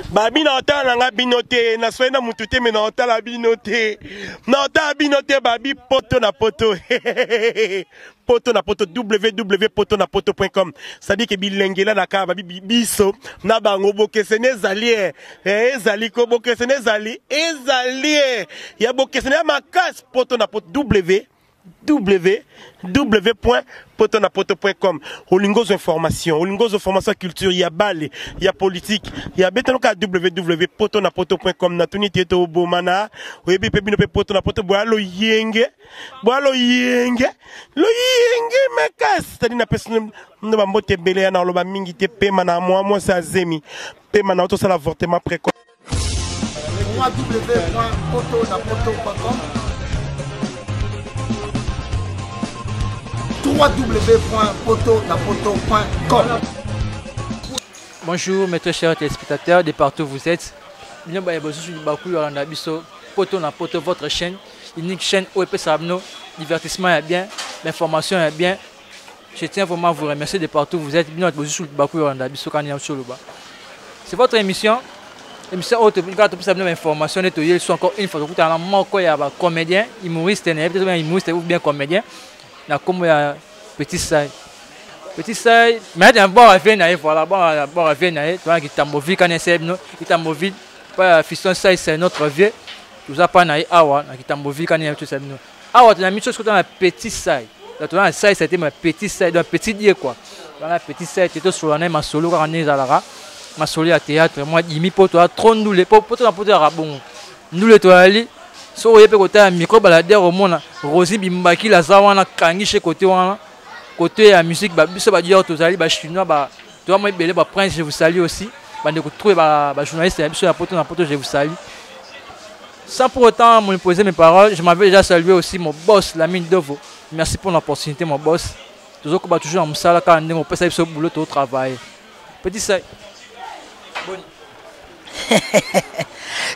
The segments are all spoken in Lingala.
Babi na otala na nga bino te, na soyi na mutu te mais na otala bino te. Na otala bino te babi poto na poto. Poto na poto www.potonapoto.com. C'est-à-dire que bilengela na ka babi biso na bango bokesene ezali eh, eh ezali ko bokesene ezali ezali eh. Ya bokesene ya makasi poto na poto w www.potonapoto.com olingi ozwa information olingi ozwa information ya culture ya bale ya politique ya betano kaka www.potonapoto.com natuni te tobomana oyebi mpe bino mpe poto na poto boya loyenge boya loyenge loyenge makasi cetadi napesi no bambote ebele ya na oloba mingi te pema na mwa mwasi azemi pema na otosala avortement précoce www.potonapoto.com www.potonapoto.com Bonjour mes très chers téléspectateurs de partout où vous êtes. Bino baye bosusu libaku yolanda biso poto na poto votre chaîne unique chaîne oyo epesaka bino divertissement ya bien l'information ya bien je tiens vraiment à vous remercier de partout où vous êtes bino bosusu libaku yolanda biso kani ya biso loba c'est votre émission émission oyo kaka topesa bino bainformation nde toyeli so encore une fois tokutana na moko ya bacomédien humoriste nayebi te humoriste ou bien comédien na nkombo ya petit sai petit sai mais na bord avie na ye voilà bord avie na ye towana kitambo ville kani eseye bino kitambo ville pa fiston sai c'est notre vieux toza pa na ye awa na kitambo ville kani tosa bino awa tona miso soki tona petit sai donc toza na sai sai te mais petit sai donc petit die quoi wana petit sai te tosolola na ye masolo kaka nde ezalaka masolo ya théâtre mwa dimi mpo toza trop ndule mpo poto na poto yaka bongo ndule toyali soki oye mpe kotala micro baladere omona rosi bimbakila aza wana kangi she kote wana kote ya musique biso badior tozali bachinois ba toza mwa ebele baprince je vous salue aussi bandeko trop bajournaliste ya biso ya poto na poto je vous salue Sans pour autant monopoliser mes paroles, je m'avais déjà salué aussi mon boss, Lamine Dovo. Merci pour l'opportunité, mon boss. Toujours que toujours en mosala kaka ndenge opesa biso boulot to travailler. Petit sai. Boni.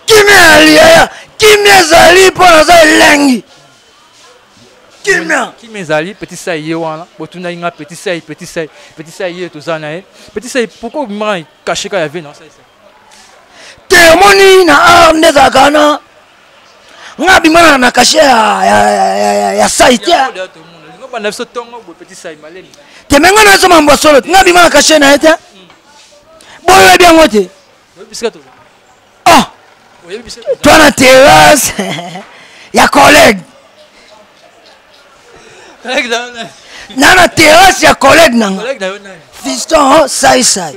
Kimia yaya, kimia ezali mpo naza elengi. Kimia. Kimia ezali petit sai ye wana, botunaki nga petit sai, petit sai, petit sai ye toza na ye. Petit sai pourquoi obimaka caché ka ya vie na sai sai? Te omoni na art nde ezalaka wana nga abima na kashe ya, ya, ya, ya, ya sai te te me nga nazo mambo ya solo nga abima na kashe na ye te boyo oyebi yango te oh toi na terrasse ya collègue na na terrasse ya collègue nanga fiston saisai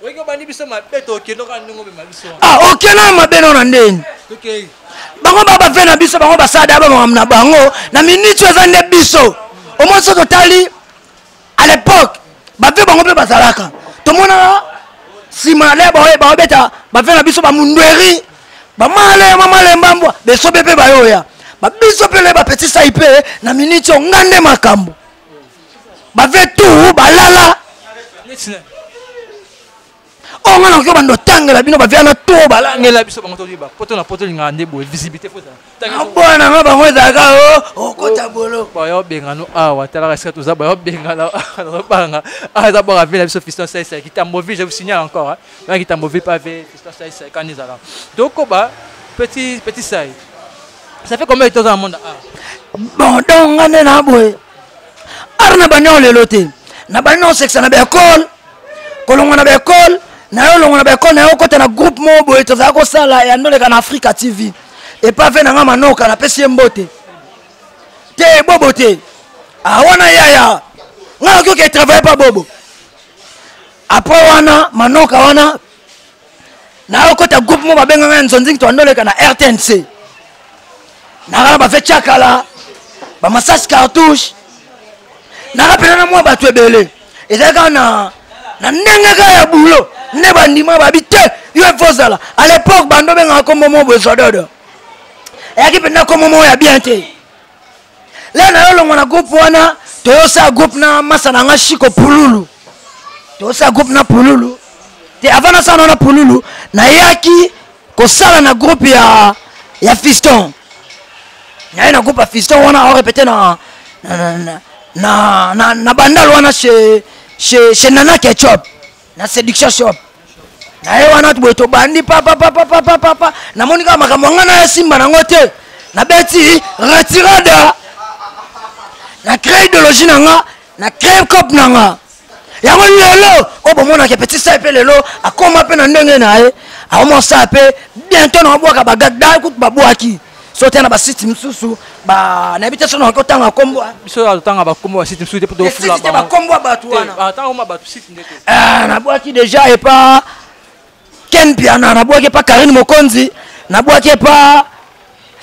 Oyoki obandi biso mabe tokende kaka ndenge obema biso. Ah okenda mabe nao na ndeni. Tokei. Bango ba ba na biso bango basala da ba makambo na bango na minute oyo eza nde biso. Omoni soki totali à l'époque bave bango mpe bazalaka tomonaka nsima le baobeta bave na biso bamundweri bamale mamalemba mbwa besobe mpe bayoya babiso mpe le bapeti sai mpe na minute oyo nga nde makambo bave tout balala oyo nga nakoki obanda otangela bino bavia na to balangela biso bango toyeba poto na poto olingaka nde boye visibilité fo aboya na nga bango ezalaka o okota bolo bayo bengano awa talaka esika toza bayo bengana nazobanga awa eza bwaka vie na biso fiston saisa kitambo vie je vous signale encore na kitambo vie pa vie fiston saisa kani ezala tokoba petit petit sai ça fait combien de temps oza na monde awa bon donc nga nde na boye art na bandi yango lelo te na bandi na osekisa na baekole kolongwa na baekole na yo olongwa na baekole na yo okota na groupe moko boye tozala kosala ya ndoleka na africa tv epave na nga manoka napesi ye mbote te bobo te ah, wana yaya nga nakoki oke travaille pa bobo apres wana manoka wana nayokota groupe moko babenga ngai nzonzingi toandoleka na rtnc naka na bafe chakala bamasasi cartouche naka mpena na mwa bato ebele ezali kaka na na ndenge kaka ya bulo nde bandima babi te yo efo ozala à l'époque bando obengaka kombo moko boye zododo eyaki mpenza kombo moko ya bien te lelo nayo olongwa na groupe wana toyosala groupe na masa na nga shiko pululu toyosala groupe na pululu te avant nasala na pululu nayaki kosala na groupe ya ya fiston naye na groupe ya fiston wana aorepete na na, na, na, na, na bandal wana chez, chez, chez nana ketchup na séduction shop. Na ye wana boye tobandi papapapapapapa, namoni kaka makambo nga na esimba nango te. Nabeti retirada, na crée idéologie na nga, na crée cop na nga. Yango lelo oyo bomonaka petit sai mpe lelo akoma mpe na ndenge na ye, akoma osala mpe bientôt na babwaka bagag kutu babwaki so te na basite mosusu, nayebi te so nakoki kotanga kombo. Biso atotanga bakombo basite mosusu te mpo tofula. Te, bakombo ya bato wana. Atanga bato site nde te. Nabwaki déjà epa Ken Piana, nabwaki epa Karine Mokonzi, nabwaki epa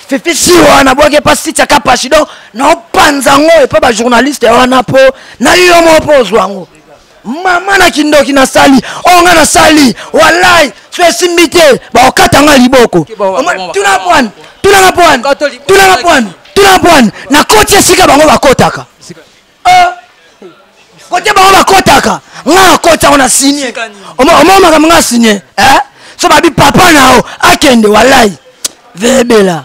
Fifi Siwa, nabwaki epa site ya Kapashi. Donc naopanza yango epa bajournaliste wana mpo na yo moko mpo ozwa yango. Mama na kindoki nasali oyo nga nasali, walai so esimbi te, bakokata nga liboko. Tuna pwani, tunanga pwani, tunanga pwani, tunanga pwani. Nakoti esika bango bakotaka, kote bango bakotaka, nga nakoti yango na signe. Omona makambo nga signe so babi papa na yo akende, walai vebela.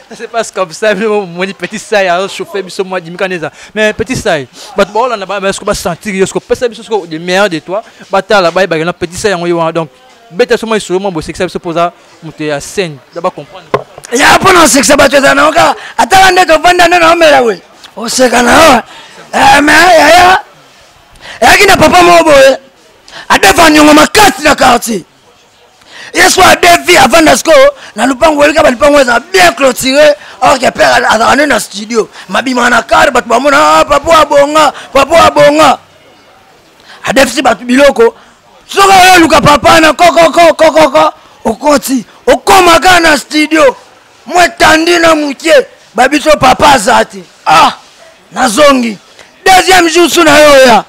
Ça se passe comme ça, mon petit Sai a chauffé biso moi dimi kaneza. Mais petit Sai, bato baolanda ba ce que ba sentir yo, ce que pesa biso ce que le meilleur de toi, batala ba ba petit Sai yango yo. Donc beta so moi sur moi bo sexe biso posa moto ya scène, d'abord comprendre. Ya mpona osekisa bato ezala nango kaka atala nde tovanda nde naomela we oseka na yo. Mais yaya eyaki na papa moko boye, adefa niongo makasi na quartier. Ye so adefi, avanda sikoyo na lupango. Elika balupango ezala bien clôturé, or que père azalaka nde na studio, mabimaka na kare, bato bamona: "Ah, papa abonga, papa abonga." Adefisi bato biloko. Soki oyo oluka papa na kokoko kokoko, okoti, okóma kaka na studio, mwa etandi na mokie, babiso papa aza te. Ah, nazongi deuxième jour su na yo oya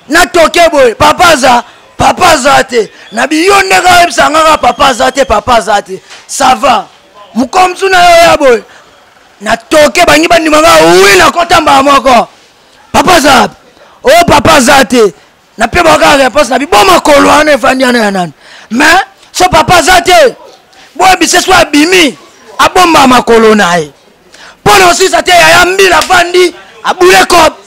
natoke boye, papa aza, papa aza te. Na biyo nde kaka oyebisa nga kaka papa aza te, papa aza te. Ça va, mokomsu na yo oya boye, natoke, bangi bandima nga wi, nakota mbala moko, papa aza oyo, papa aza te. Nape baka réponse na bi bo makolo wana efandi wana ya nani? Mais so papa aza te, boyebise so abimi, abomba makolo na ye mpo na osisa te. Yaya mbila avandi, abule cop,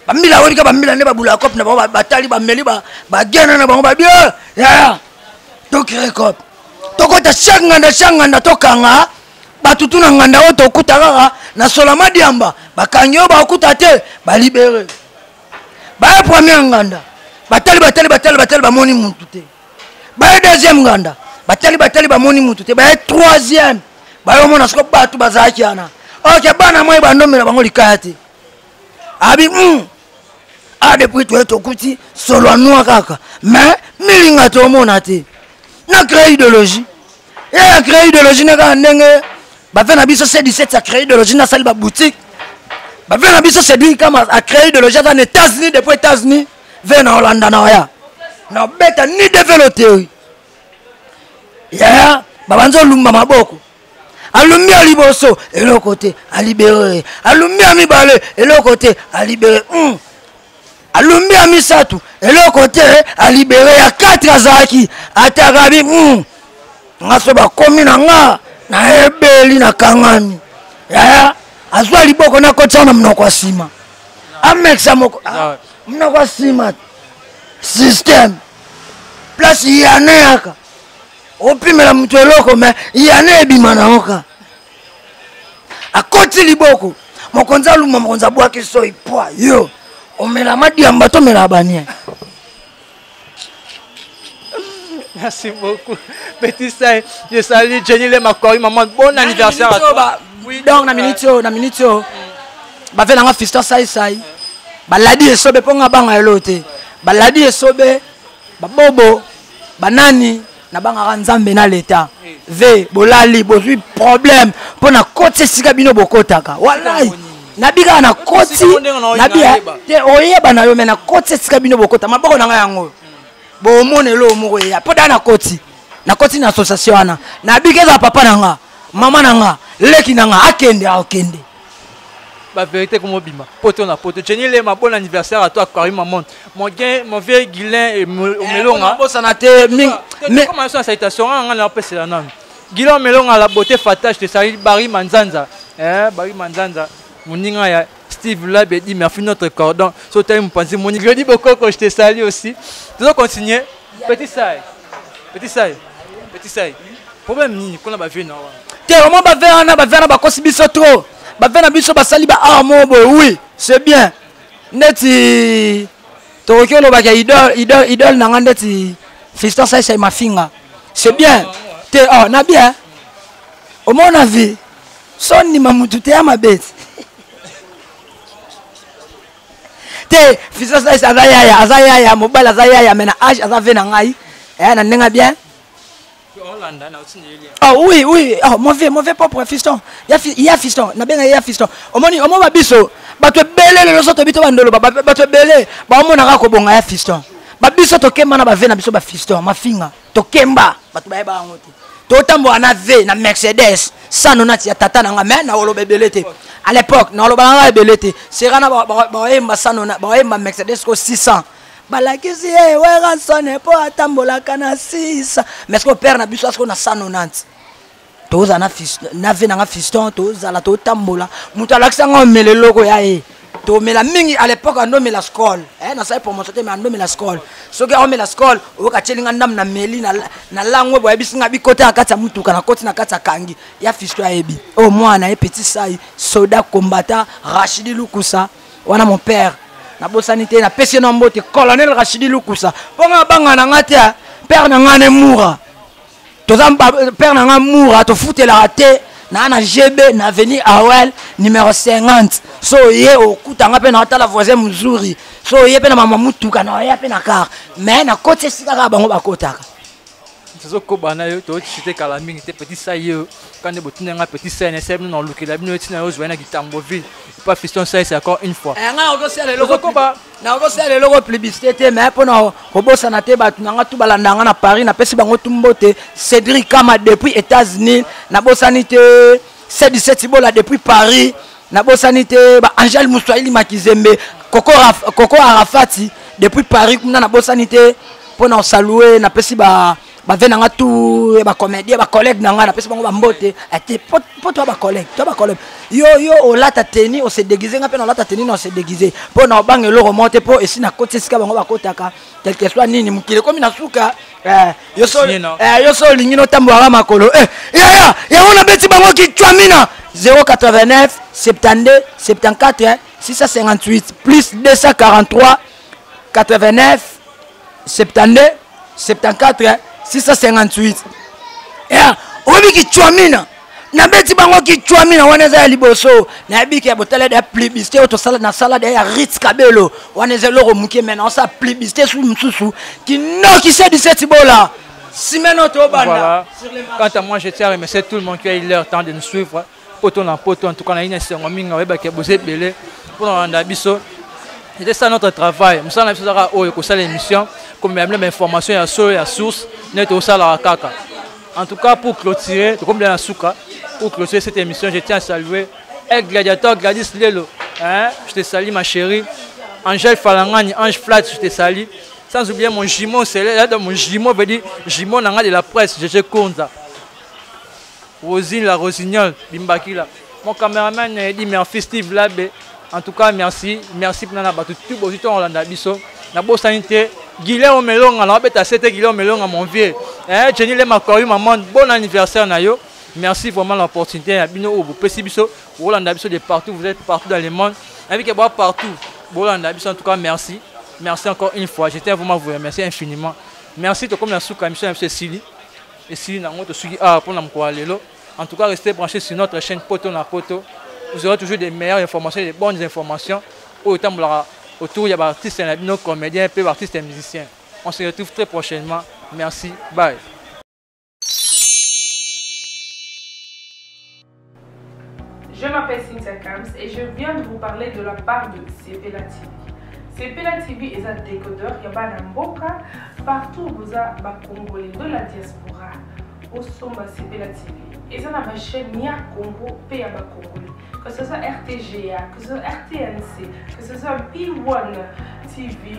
bambila awelika, bambila nde babula cop na bango, batali, bameli, bagene na bango, babi: "Yaya, tocrée cop, tokota chaque nganda, chaque nganda, tokanga bato tu na nganda oyo tokuta kaka na sola madiamba." Bakangi oyo bakuta te, balibere. Baye première nganda, batali, batali, batali, batali, bamoni mutu te. Baye deuxième nganda, batali, batali, bamoni mutu te. Baye troisième, bayomona siko bato bazalaki wana oke bana moi bandomela bango likaya te. Abi a depuis toye tokuti solo anwa kaka, mais milinga tomona te. Na créé idéologie ye, ya créé idéologie ne kaka ndenge bave na biso C17 ya créé idéologie, nasali baboutique. Bave na biso Cédric Kama a créé idéologie, aza na États-Unis. Depuis États-Unis ve na Olanda na oya na obeta ni develo théorie. Yaya babanzi olumba maboko, alumbi ya liboso, eloko te, alibere. Alumbi ya mibale, eloko te, alibere. Alumbi ya misato, eloko te, alibere. Ya 4 azalaki atakabi. Nga so bakomi na nga nayebeli, nakangami. Yaya azwa liboko, nakotisa na monoko ya nsima, amekisa moko monoko ya nsima, système place yane yaka opimela moto eloko, me yane ebima na yoka. Akoti liboko, mokonzi aluma, mokonzi abwaki soi pwa yo omela madiamba, tomela banie. Merci beaucoup. Petit Saï, je salue Jenny Le Macori, maman. Bon anniversaire à toi. Oui, donc, na minute, na minute, bave nanga fiston sai sai, baladi esobe mpo nga banga elo te, baladi esobe, babobo banani, nabangaka Nzambe na leta. Ve bolali, bozwi problème mpo na koti esika bino bokotaka. Walai nabi kaka na koti, nabi te oyeba na yo, me na koti esika bino bokota, maboko na ngai yango bomona eloko moko eya mpo da nakoti, nakoti na association wana. Nabiki ezala papa na nga, mama na nga, leki na nga, akende, akende. Ba vérité comme obima poto na poto. Jenny Lema, bon anniversaire à toi. Karim Maman, mon gain, mon vieux Guilain et Omelonga. Bosana te. Mais comment ça, salutation nga na opesela nanu Guilain Omelonga, la beauté fatale, je te salue. Barry Manzanza, eh, Barry Manzanza, moninga ya. Steve Labedi, merci notre cordon. Sotaï Mpanzi, Monique Glody Bokoko, je te salue aussi. Nous allons continuer. Petit Sai. Petit Sai. Petit Sai. Problème nini kuna ba vieux na wana. Te vraiment ba vieux wana ba vieux na bakosi biso trop. Ba vieux na biso basali ba armo boye oui, c'est bien. Neti tokoki olobaka idole idole idole na nga ndeti Fiston Sai Sai Mafinga. C'est bien. Te oh na bien. Omona vie. Sondima mutu te ya mabe. Te Fiston Sai Sai aza yaya, aza yaya, mobali aza yaya mais na âge aza vie na ngai. Eh na ndenge bien. Oh oui, oui, oh, mauvais, mauvais propre fiston. Ya, ya fiston, na benga ya fiston. Omoni, omoni ba biso, bato ebele lelo so tobi to bandolo, bato ebele, ba omonaka kobonga ya fiston. Ba biso tokemba na ba ve na biso ba fiston, mafinga, tokemba, bato bayeba yango te. Totambola na V na Mercedes, sano nati ya tata na nga, mais na oloba ebele te. À l'époque, na oloba nga ebele te. Sera na ba ba ba sano na ba Mercedes ko 600. Balakisi ye Werrason mpo atambolaka na 6 mais sikoyo père na biso asiko na 190 tozala na ve nanga fiston tozala totambola moto alakisa nga omela eloko ya ye tomela mingi à l'époque andomela scol eh, nasali promotion te mais andomela scol soki aomela scol oyoka atyeli nga ndambo na meli na langwe boye ayebisi nga bikota na kati ya motuka nakoti na kati ya kangi ya fiston ayebi oyo mwana ye petit sai soda combattant rachidi lukusa wana mon père nabosani te napesi ye na mbote colonel rachidi lukusa mpo nga abanga na nga te père na nga ne mura toza père na nga mura tofutelaka te naa na gb na avenue awel numéro 50 so oye okuta nga mpe naotala voisin mozuri so oye mpe na mama motuka na oya mpe na car mais nakoti esika kaka bango bakotaka. Tozokoba na yo tochite kala mingi te petit sai yo kande botinda nga petit sai na sai bino nalukela bino ntina yo ozwa na kitamboville epa fiston sai c'est encore une fois. Eh, nga nakosala eloko tozokoba nakosala eloko publicité te mais mpona kobosana te bato na nga tu balanda nga na Paris napesi bango tu mbote. Cédric Kama depuis États-Unis nabosani te. C17 Bola depuis Paris nabosani te. Ba Angèle Mouswahili Makizembe Coco, Coco Arafati depuis Paris kuna nabosani te mpona kosalue napesi ba bave na nga tout bacomédien bacollègue na nga napesi bango bambote te mpo toa bacollègue toa bacollègue yo yo olata teni ose déguise nga mpe na olata teni na ose déguise mpo na obanga eloko moko te mpo esi nakoti esika bango bakotaka quelque soit nini mokili ekomi na suka yo so olingi notambolaka makolo yaya yango nabeti bango kichwamina 089 72 74 658 plus 243 89 72 74 658. Ya oyebi kichwamina nabeti bango kichwamina wana eza ya liboso nayebiki ya botala ya publicité oyo tosala nasala ya Ritz Kabelo wana eza eloko moke mai naosala publicité su mosusu kinoki se 17 bola semaine oyo tobanda. Quant à moi, je tiens à remercier tout le monde qui a eu leur temps de nous suivre poto na poto. En tout cas na ina esengo mingi oyebaki boza ebele mpona kolanda biso. C'était ça notre travail. Mosala na biso ezaka oyo kosala émission komema bino bainformation ya solo ya source nde tosalaka kaka. En tout cas, pour clôturer, tokomi na suka, pour clôturer cette émission, je tiens à saluer El Gladiator Gladys Lelo, hein, je te salue ma chérie. Angèle Falangani, Ange Flat, je te salue. Sans oublier mon jumeau, c'est là, mon jumeau veut dire jumeau nanga de la presse, GG Konza. Rosine la Rossignol, Bimbakila. Mon caméraman Eddie Murphy, Steve Labé. En tout cas, merci. Merci pour nous tout beau temps Hollanda biso. Na bosani te Guilherme Melonga, na beta c'était Guilherme Melonga mon vieux. Eh Jenny Le Makori maman, bon anniversaire na yo. Merci vraiment l'opportunité ya bino oyo bopesi biso Rolanda biso de partout, vous êtes partout dans le monde. Avec bois partout. Rolanda biso en tout cas merci. Merci encore une fois. Je tiens vraiment à vous remercier infiniment. Merci to comme la souka mission MC Sili. Et si nango to suki ah pour na mkoa lelo. En tout cas, restez branchés sur notre chaîne Poto na Poto. Vous aurez toujours des meilleures informations, des bonnes informations autour il y a artistes, nos comédiens, puis artistes et musiciens. On se retrouve très prochainement. Merci. Bye. Je m'appelle Cynthia Kams et je viens de vous parler de la part de Sepela TV. Sepela TV est un décodeur qui a mboka partout vous a ba Congolais de la diaspora. Osomba Sepela TV. Et ça na chaîne ya Congo pe ya ba Congolais. Que ce soit RTGA, que ce soit RTNC, que ce soit B1 TV,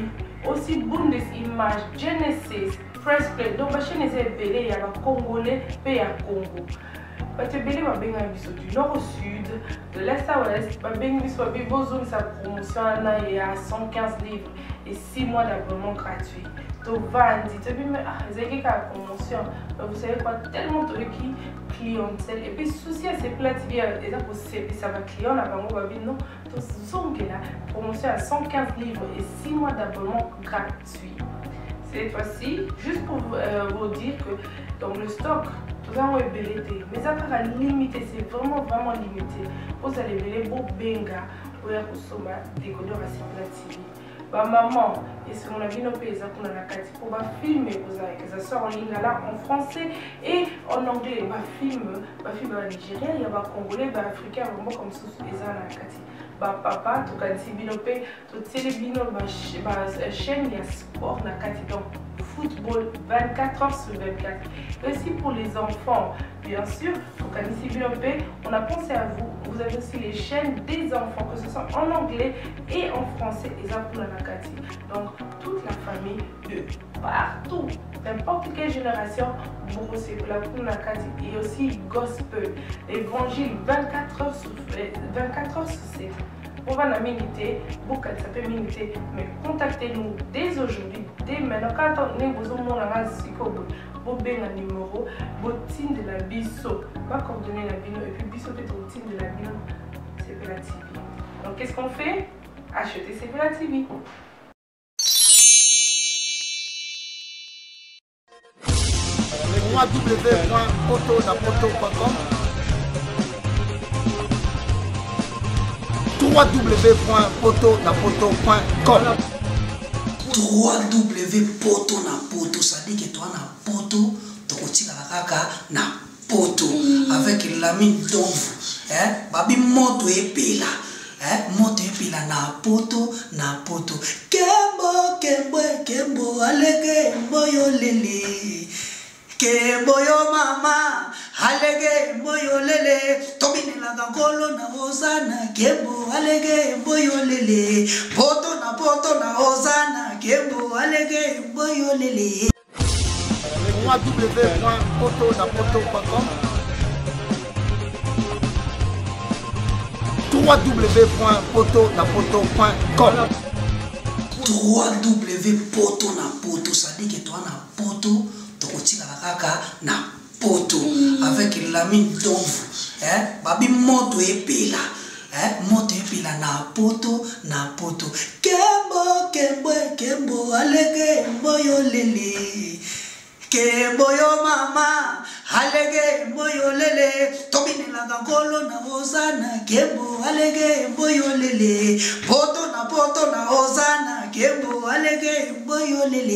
aussi Bundes Image, Genesis, Press Play. Donc ma chaîne est belé ya ba Congolais pe ya Congo. Bato ebele babengaki biso du nord au sud, de l'est à ouest, babengi biso babi bozongisa promotion wana ya 115 livres et 6 mois d'abonnement gratuit. Tovandi toyebi me ah ezalaki kaka promotion, mais vous savez quoi, tellement toyoki clientèle et puis souci ya Sepela TV eza kosepisa baclient na bango, babi non, tozongela promotion ya 115 livres et 6 mois d'abonnement gratuit. Cette fois-ci, juste pour vous dire que donc le stock tozango ebele te, mais eza kaka limité, c'est vraiment vraiment limité. Ozala ebele, bobenga oya kosomba décodeur ya Sepela TV. Bamama, esengo na bino mpe eza kuna na kati, mpo bafilm ekozala, que ça soit en lingala, en français et en anglais. Bafilm, bafilm ya banigérien, ya bacongolais, baafricain, ya bamboka mosusu eza na kati. Bapapa, tokanisi bino mpe totieli bino bachaîne ya sport na kati, donc football 24 heures sur 24. Et aussi pour les enfants, bien sûr, tokanisi bino mpe, on a pensé à vous. Vous avez aussi les chaînes des enfants, que ce soit en anglais et en français, eza kuna na kati. Donc toute la famille de partout, n'importe quelle génération, bokosepela kuna na kati. Et aussi gospel, l'évangile 24 heures sur 24 heures sur 7. Bovanda mingi te, bokanisa mpe mingi te, mais contactez-nous dès aujourd'hui, dès maintenant. Kaka ndenge bozomonanga sikoyo boye, bobenga numéro, botindela biso bacoordonnées na bino, et puis biso mpe totindela bino Sepela TV. Donc qu'est-ce qu'on fait? Acheter Sepela TV. www.potonapoto.com, www.potonapoto.com. 3W Poto na Poto, c'est-à-dire que toi na Poto, tokotikala kaka na Poto avec Lamine Donvu, hein, babi moto epela, hein, moto epela na Poto na Poto. Kembo kembo kembo alege mboyo lele. Kembo yo mama alege mboyo lele, tobinelaka nkolo na Hosana. Kembo alege mboyo lele, Poto na Poto na Hosana. Kembo alege mboyo lele. www.potonapoto.com, www.potonapoto.com. 3W Poto na Poto, c'est-à-dire que toi na Poto, tokotikala kaka na Poto avec Lamine Donvu, hein, babi moto epela, hein, moto epela na Poto na Poto. Kembo kembo kembo alege mboyo lele. Kembo yo mama alege mboyo lele, tobinelaka nkolo na Hosana. Kembo alege mboyo lele, Poto na Poto na Hosana. Kembo alege mboyo lele.